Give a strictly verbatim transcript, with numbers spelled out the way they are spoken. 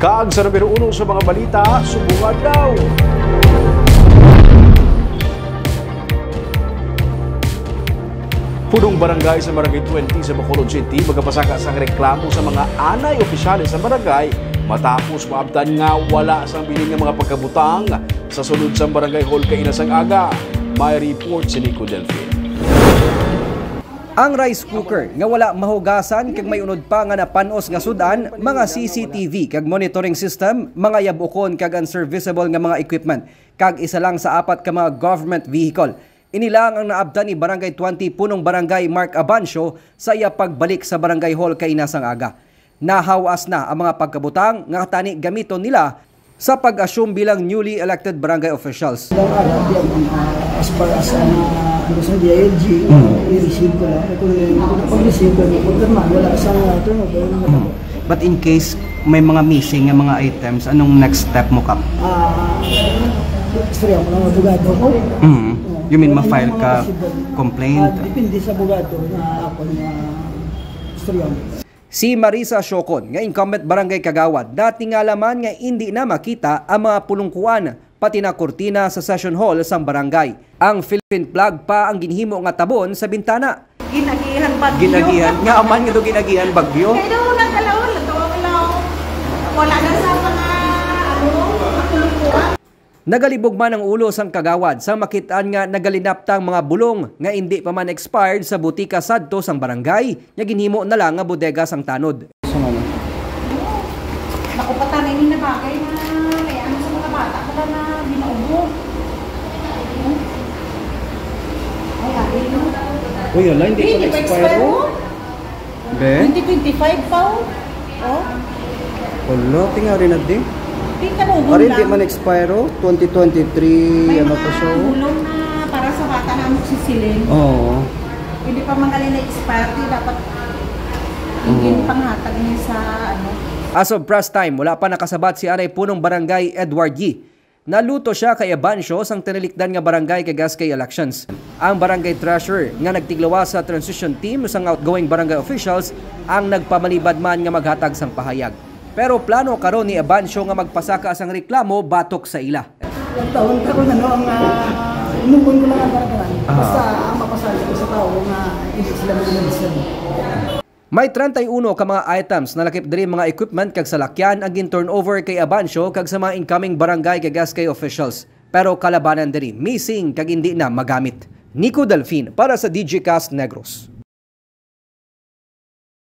Kag sa numero uno sa mga balita, subong adlaw. Punong barangay sa Barangay twenty sa Bacolod City magapasaka sang reklamo sa mga anay opisyales sa barangay matapos maabtan nga wala sang bilin nga mga pagkabutang sa sulod sang barangay hall kaina sang aga. May report si Nico Delfin. Ang rice cooker nga wala mahugasan kag may unod pa nga napan-os nga sud-an, mga C C T V kag monitoring system, mga yab-ukon kag unserviceable nga mga equipment, kag isa lang sa apat ka mga government vehicle. Ini lang ang naabtan ni Barangay twenty Punong Barangay Mark Abancio sa iya pagbalik sa Barangay Hall kaina sang aga. Nahawas na ang mga pagkabutang nga tani gamiton nila sa pag-assume bilang newly elected barangay officials. Ang ara, di ang, ah, as far as ang, ah, ano sa D I L G, Mm. i-receive ko lang. Kung, kung pag-receive ko, kung pirma, wala sa turnover, wala. Mm. But in case may mga missing nga mga items, anong next step mo, Kap? Ah, istorya ko lang abogado ko. Mm. Oo. You mean Kung ma-file anong mga ka possible, complaint? Ah, depende sa abogado na ako nga istorya. Si Marisa Siocon, nga incumbent barangay kagawad, natingala man nga indi na makita ang mga pulungkuan, pati na kurtina sa session hall sang barangay. Ang Philippine flag pa ang ginhimo nga tabon sa bintana. Ginagihan bagyo. Ginagihan. Nga man nga daw ginagihan bagyo. Kaya daw nagkalaon na to, alaw. Wala na sa mga, ano, mga pulungkuan. Nagalibog man ang ulo sang kagawad sang makit-an nga nagalinaptang mga bulong nga indi pa man expired sa butika sadto sang barangay, nga ginhimo na lang nga bodega sang tanod. Sa ano? Naku, patan ini na bagay na may ano sa mga bata pala na binaubo. Ay, ay, no? Uy, ala, hindi Hindi pa pa expire, expire, oh. oh. Be? Twenty twenty-five pa, oh. Oh. Wala, tingali na di. Di ka mo Ari, di gundang. man expire, oh. Twenty twenty-three, May ano mga pa siya, oh. bulong na para sa bata na mo sisilin. Oo. Hindi pa man gali na-expire, di dapat hindi Oo. panghatag niya sa, ano. As of press time, wala pa nakasabat si Anay Punong Barangay Edward Yee. Naluto siya kay Abancio sang tinalikdan nga barangay kag S K elections. Ang barangay treasurer nga nagtiglawas sa transition team sang outgoing barangay officials ang nagpamalibad man nga maghatag sang pahayag. Pero plano karon ni Abancio nga magpasaka sang reklamo batok sa ila. Ang taon ka kung ano ang, ah, inumon ko lang ang barangay. Ah. Basta ang mapasal ko sa tao nga hindi sila magulalisan. May treinta y uno ka mga items, nalakip diri mga equipment kag salakyan ang gin-turnover kay Abancio kag sa mga incoming barangay kag S K officials. Pero kalabanan diri, missing kag indi na magamit. Nico Delfin para sa D J Cast Negros.